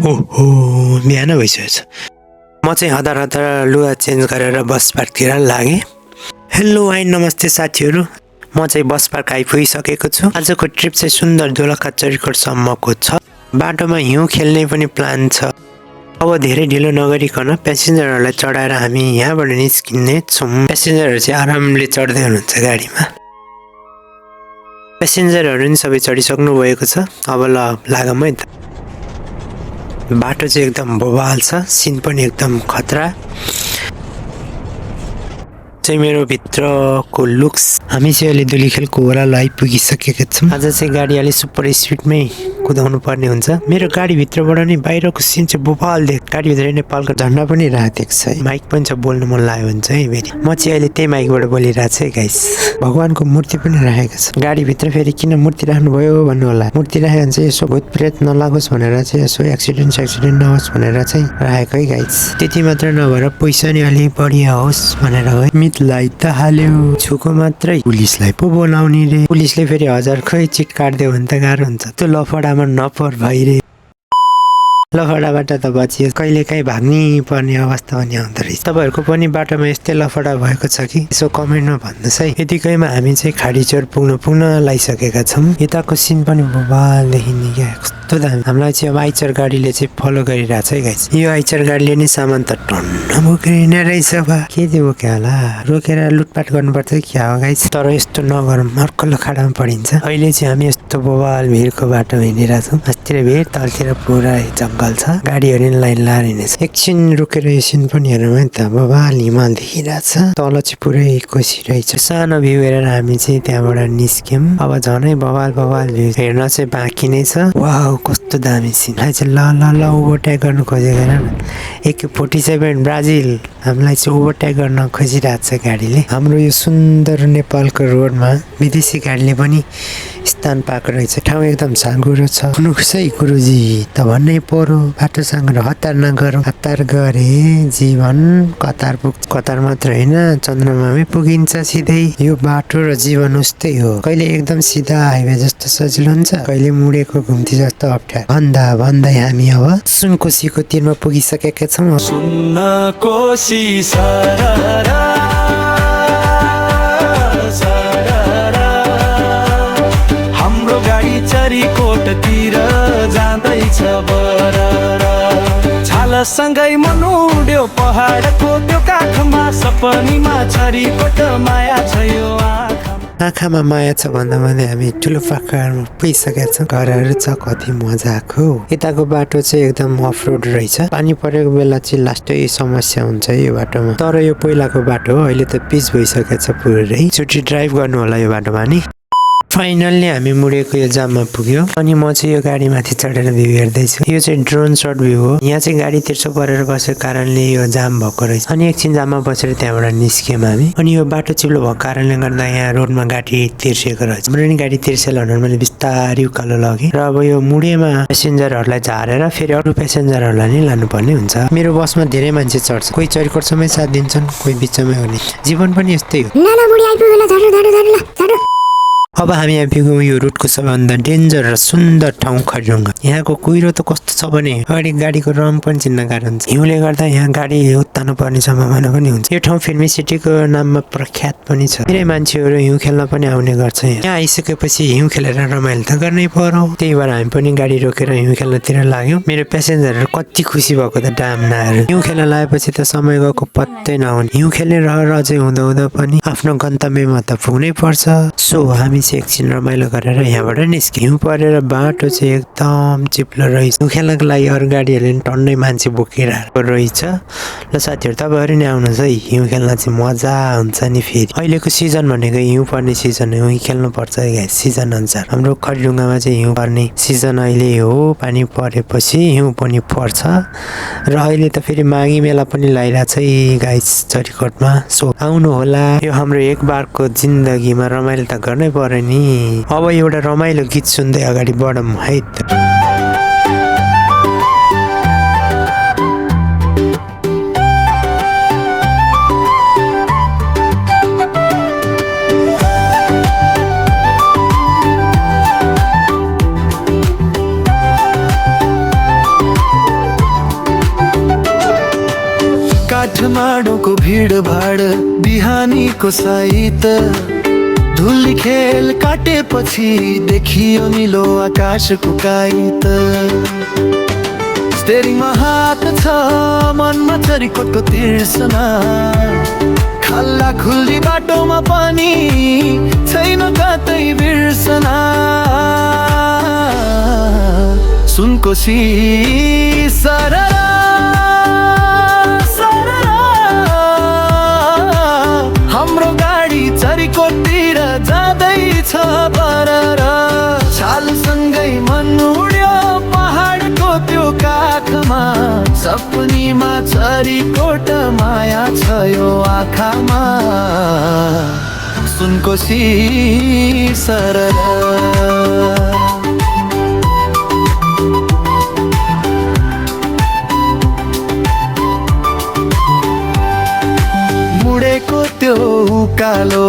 ओहो बिहान भइसकेको छ। म चाहिँ हतार हतार लुगा चेन्ज गरेर बस पार्कतिर लागेँ। हेलो हाई नमस्ते साथीहरू, म चाहिँ बस पार्क आइपुगिसकेको छु। आजको ट्रिप चाहिँ सुन्दर दोलखा चरिकोटसम्मको छ। बाटोमा हिउँ खेल्ने पनि प्लान छ। अब धेरै ढिलो नगरिकन प्यासेन्जरहरूलाई चढाएर हामी यहाँबाट निस्किने छौँ। प्यासेन्जरहरू चाहिँ आरामले चढ्दै हुनुहुन्छ गाडीमा। प्यासेन्जरहरू नि सबै चढिसक्नु भएको छ। अब ल लागौँ है त। बाटो चाहिँ एकदम बवाल छ, सिन पनि एकदम खतरा। चाहिँ मेरो भित्रको लुक्स हामी चाहिँ अहिले धुलीखेलको ओह्रालो आइपुगिसकेका छौँ। आज चाहिँ गाडी अलिक सुपर स्पिडमै कुदाउनु पर्ने हुन्छ। मेरो गाडीभित्रबाट नि बाहिरको सिन चाहिँ बवाल देख्छ। गाडीभित्र नेपालको झन्डा पनि राखेको छ। माइक पनि छ, बोल्नु मन लाग्यो भने चाहिँ फेरि म चाहिँ अहिले त्यही माइकबाट बोलिरहेको छु है गाइस। भगवानको मूर्ति पनि राखेको छ गाडीभित्र। फेरि किन मूर्ति राख्नुभयो भन्नु होला। मूर्ति राख्यो भने चाहिँ यसो भूत प्रेत नलागोस् भनेर चाहिँ यसो एक्सिडेन्ट नहोस् भनेर चाहिँ राखेको है गाइस। त्यति मात्र नभएर पैसा नि अलिक बढिया होस् भनेर है। मितलाई त हाल्यो छुको मात्रै पुलिसलाई पो बोलाउने रे। पुलिसले फेरि 1000 खै चिट काट्दियो भने त गाह्रो हुन्छ। त्यो लफडामा नपर भाइ रे। लफडाबाट त बचियो, कहिले काहीँ भाग्नै पर्ने अवस्था पनि आउँदो रहेछ। तपाईँहरूको पनि बाटोमा यस्तै लफडा भएको छ कि यसो कमेन्टमा भन्नुहोस् है। यतिकैमा हामी चाहिँ खाडीचोर पुग्न लागिसकेका छौँ। यताको सिन पनि बवाल देखिने क्या, कस्तो दामी। हामीलाई चाहिँ अब आइचर गाडीले चाहिँ फलो गरिरहेको छ है गाइस। यो आइचर गाडीले नै सामान त टन्न बोक्रिने रहेछ बा। के चाहिँ बोक्यो होला, रोकेर लुटपाट गर्नुपर्छ क्या हो गाइस। तर यस्तो नगरौँ, अर्को खाडामा पडिन्छ। अहिले चाहिँ हामी यस्तो बवाल भिडको बाटो हिँडिरहेको छौँ। अस्तिर भिड, तलतिर पुरा जङ्गल छ, गाडीहरू नि लाइन लाएर हिँडेछ। एकछिन रोकेर यो सिन पनि हेरौँ है त। बवाल हिमाल देखिरहेछ, तल चाहिँ पुरै कोसी रहेछ। सानो भ्यू हेरेर हामी चाहिँ त्यहाँबाट निस्क्यौँ। अब झनै बवाल भ्यू हेर्न चाहिँ बाँकी नै छ। वाउ कस्तो दामी सिन। चाहिँ ल ओभरटेक गर्नु खोजेको हेर न। AK-47 ब्राजिल हामीलाई चाहिँ ओभरटेक गर्न खोजिरहेको छ गाडीले। हाम्रो यो सुन्दर नेपालको रोडमा विदेशी गाडीले पनि स्थान पाएको रहेछ। ठाउँ एकदम साँघुरो छ। हुनुसै गुरुजी त भन्नै पर्यो, बाटो साँघुरो हतार नगरौँ। हतार गरे जीवन कतार पुग्छ। कतार मात्र होइन, चन्द्रमामै पुगिन्छ सिधै। यो बाटो र जीवन उस्तै हो। कहिले एकदम सिधा हाइवे जस्तो सजिलो हुन्छ, कहिले मुडेको घुम्ती जस्तो अप्ठ्यारो। भन्दै हामी अब सुनकोसीको तीरमा पुगिसकेका छौँ। सुनकोसी सररा हाम्रो गाडी चरिकोटतिर जाँदैछ बरर। छालसँगै मनुड्यो पहाडको त्यो काखमा, सपनीमा चरिकोट माया छ यो आँखामा माया छ भन्दा हामी ठुलो पाकारमा पुगिसकेका छौँ। घरहरू छ, कति मजाको। यताको बाटो चाहिँ एकदम अफ रोड रहेछ। पानी परेको बेला चाहिँ लास्टै समस्या हुन्छ यो बाटोमा। तर यो पहिलाको बाटो हो, अहिले त पिच भइसकेको छ पुरै। छुट्टी ड्राइभ गर्नु होला यो बाटोमा नि। फाइनल्ली हामी मुडेको यो जाममा पुग्यो। अनि म चाहिँ यो गाडीमाथि चढेर भ्यू हेर्दैछु। यो चाहिँ ड्रोन सर्ट भ्यू हो। यहाँ चाहिँ गाडी तिर्सो परेर बसेको कारणले यो जाम भएको रहेछ। अनि एकछिन जाममा बसेर त्यहाँबाट निस्क्यौँ हामी। अनि यो बाटो चिप्लो भएको कारणले गर्दा यहाँ रोडमा गाडी तिर्सिएको रहेछ। हाम्रो नि गाडी तिर्सेल भनेर मैले बिस्तारै उकालो लगेँ। र अब यो मुडेमा प्यासेन्जरहरूलाई झारेर फेरि अरू प्यासेन्जरहरूलाई नै लानुपर्ने हुन्छ। मेरो बसमा धेरै मान्छे चढ्छ, कोही चरिकोटसम्मै साथ दिन्छन्, कोही बिचमै हुने। जीवन पनि यस्तै हो। अब हामी आइपुग्यौँ यो रुटको सबैभन्दा डेन्जर र सुन्दर ठाउँ खरजुङ्गा। यहाँको कुहिरो त कस्तो छ भने अगाडि गाडीको रङ पनि चिन्न गाह्रो हुन्छ। हिउँले गर्दा यहाँ गाडी उत्तानु पर्ने सम्भावना पनि हुन्छ। यो ठाउँ फिल्मी सिटीको नाममा प्रख्यात पनि छ। धेरै मान्छेहरू हिउँ खेल्न पनि आउने गर्छ। यहाँ आइसकेपछि हिउँ खेलेर रमाइलो त गर्नै पर्यो। त्यही भएर हामी पनि गाडी रोकेर हिउँ खेल्नतिर लाग्यौँ। मेरो प्यासेन्जरहरू कति खुसी भएको त डाम्नाहरू। हिउँ खेल्न लागेपछि त समय गएको पत्तै नहुने। हिउँ खेल्ने रहर अझै हुँदा पनि आफ्नो गन्तव्यमा त पुग्नै पर्छ। सो हामी एकछिन रमाइलो गरेर यहाँबाट निस्क्यौँ। परेर बाटो चाहिँ एकदम चिप्लो रहेछ। हिउँ खेल्नको लागि अरू गाडीहरूले पनि टन्नै मान्छे बोकिरहेको रहेछ। ल साथीहरू तपाईँहरू नि आउनुहोस् है, हिउँ खेल्न चाहिँ मजा हुन्छ नि। फेरि अहिलेको सिजन भनेको हिउँ पर्ने सिजन हो, हिउँ खेल्नुपर्छ है सिजन अनुसार। हाम्रो खरजुङ्गामा चाहिँ हिउँ पर्ने सिजन अहिले हो। पानी परेपछि हिउँ पनि पर्छ। र अहिले त फेरि माघी मेला पनि लागिरहेछ है गाइस चरिकोटमा। सो आउनु होला। यो हाम्रो एक बारको जिन्दगीमा रमाइलो त गर्नै पर्यो नि। अब एउटा रमाइलो गीत सुन्दै अगाडि बढौँ है त। काठमाडौँको भिडभाड बिहानीको साइत धुली खेल काटेपछि देखियो निलो आकाशको काइत स्टेरिङमा हात छ मनमा चरीकोटको तिर्सना खल्ला खुल्ली बाटोमा पनि छैन कतै बिर्सना सुनकोशी सररा सररा हाम्रो गाडी चरीकोटतिर जाँदैछ बरर छालसँगै मन उड्यो पहाडको त्यो काखमा सपनीमा चरीकोट माया छ यो आँखामा सुनकोशी सररा मुडेको त्यो उकालो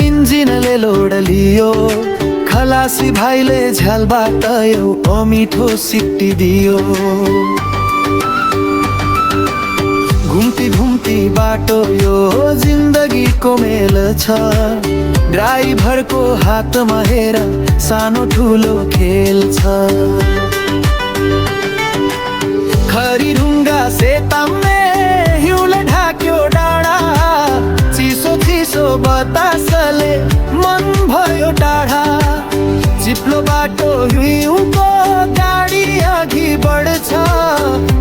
इन्जिनले लोड लियो खलासी भाइले झ्यालबाट यो अमिठो सिक्टी दियो घुम्ती घुम्ती बाटो यो जिन्दगीको मेल छ ड्राइभरको हातमा हेर सानो ठुलो खेल छ खरी ढुङ्गा सेताम्ने हिउँले ढाक्यो डाँडा चिसो चिसो बतासले मन भयो टाढा चिप्लो बाटो हिउँको गाडी अघि बढ्छ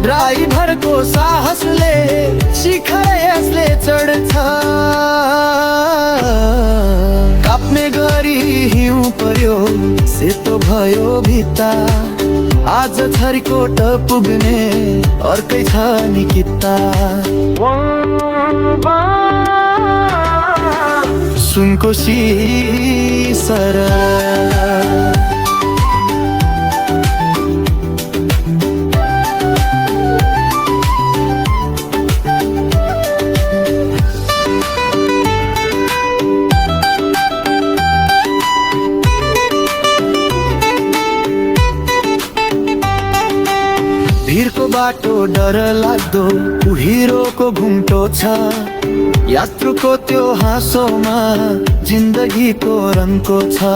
ड्राइभरको साहसले शिखर यसले चढ्छ काप्ने गरी हिउँ पर्यो सेतो भयो भित्ता आज छरीकोट पुग्ने अर्कै छ नि कित्ता सुनकोशी सररा भिरको बाटो डर लाग्दो उहिरोको घुम्टो छ यात्रुको त्यो हाँसोमा जिन्दगीको रङको छ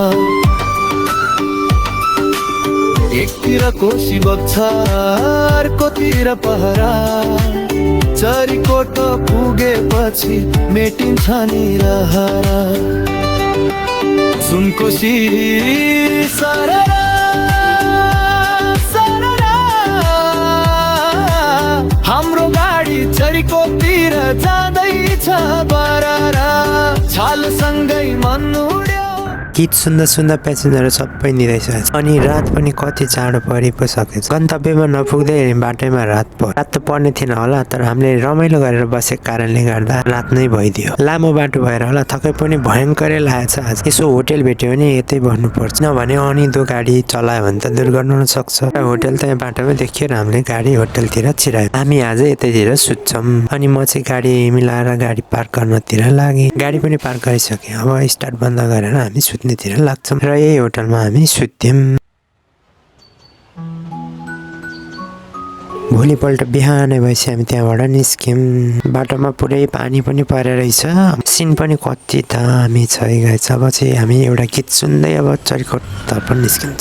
एकतिर कोशी बग्छ अर्कोतिर पहरा चरीकोट पुगेपछि मेटिन्छ नि रहरा सुनकोशी सररा हाम्रो गाडी चरीकोटतिर जाँदैछ बररा छालसँगै मन उड्यो गीत सुन्दा सुन्दा प्यासेन्जरहरू सबै निदाइसकेछ अनि रात पनि कति चाँडो परि पो सकेछ गन्तव्यमा नपुग्दै बाटैमा रात त पर्ने थिएन होला तर हामीले रमाइलो गरेर बसेको कारणले गर्दा रात नै भइदियो लामो बाटो भएर होला थकै पनि भयङ्करै लागेछ आज यसो होटेल भेट्यो भने यतै बस्नुपर्छ नभने अनिदो गाडी चलायो भने त दुर्घटना हुन सक्छ होटेल त यहाँ बाटोमै देखियो र हामीले गाडी होटेलतिर छिरायौँ हामी आज यतैतिर सुत्छौँ अनि म चाहिँ गाडी मिलाएर गाडी पार्क गर्नतिर लागेँ गाडी पनि पार्क गरिसकेँ अब स्टार्ट बन्द गरेर हामी सुत्नेतिर लाग्छौँ र यही होटलमा हामी सुत्यौँ भोलिपल्ट बिहानै भएपछि हामी त्यहाँबाट निस्क्यौँ बाटोमा पुरै पानी पनि परेर रहेछ सिन पनि कति दामी छ गएछ अब चाहिँ हामी एउटा गीत सुन्दै अब चरीकोटतर्फ निस्किन्छ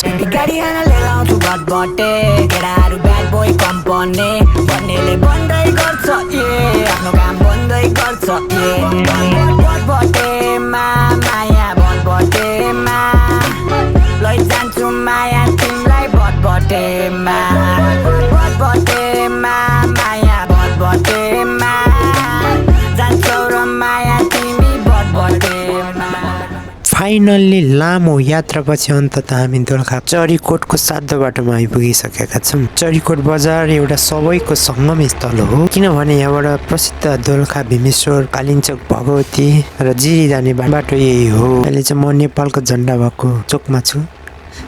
फाइनल्ली लामो यात्रापछि अन्ततः हामी दोलखा चरीकोटको सातो बाटोमा आइपुगिसकेका छौँ चरीकोट बजार एउटा सबैको सङ्गम स्थल हो किनभने यहाँबाट प्रसिद्ध दोलखा भीमेश्वर कालिन्चोक भगवती र जिरी जाने बाटो यही हो अहिले चाहिँ म नेपालको झन्डा भएको चोकमा छु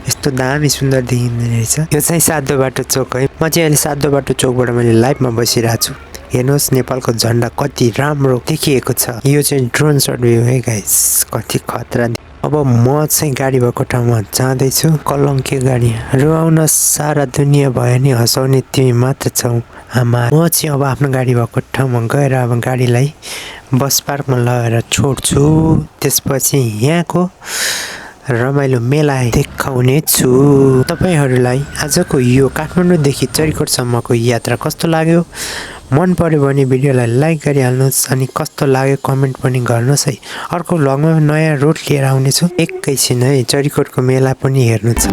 यस्तो दामी सुन्दर देखिँदो रहेछ यो चाहिँ सातो बाटो चोक है म चाहिँ अहिले सातो बाटो चोकबाट मैले लाइभमा बसिरहेको छु हेर्नुहोस् नेपालको झन्डा कति राम्रो देखिएको छ यो चाहिँ ड्रोन सट भ्यू है गाइस कति खतरा अब म चाहिँ गाडी भएको ठाउँमा जाँदैछु कलङ्के गाडी रुवाउन सारा दुनियाँ भयो नि हँसाउने तिमी मात्र छौ आमा म चाहिँ अब आफ्नो गाडी भएको ठाउँमा गएर अब गाडीलाई बस पार्कमा लगेर छोड्छु त्यसपछि यहाँको रमाइलो मेला देखाउने छु तपाईहरूलाई आजको यो काठमाडौँदेखि चरिकोटसम्मको यात्रा कस्तो लाग्यो मन पर्यो भने भिडियोलाई लाइक गरिहाल्नुहोस् अनि कस्तो लाग्यो कमेन्ट पनि गर्नुहोस् है अर्को भ्लगमा नयाँ रुट लिएर आउनेछु एकैछिन है चरिकोटको मेला पनि हेर्नु छ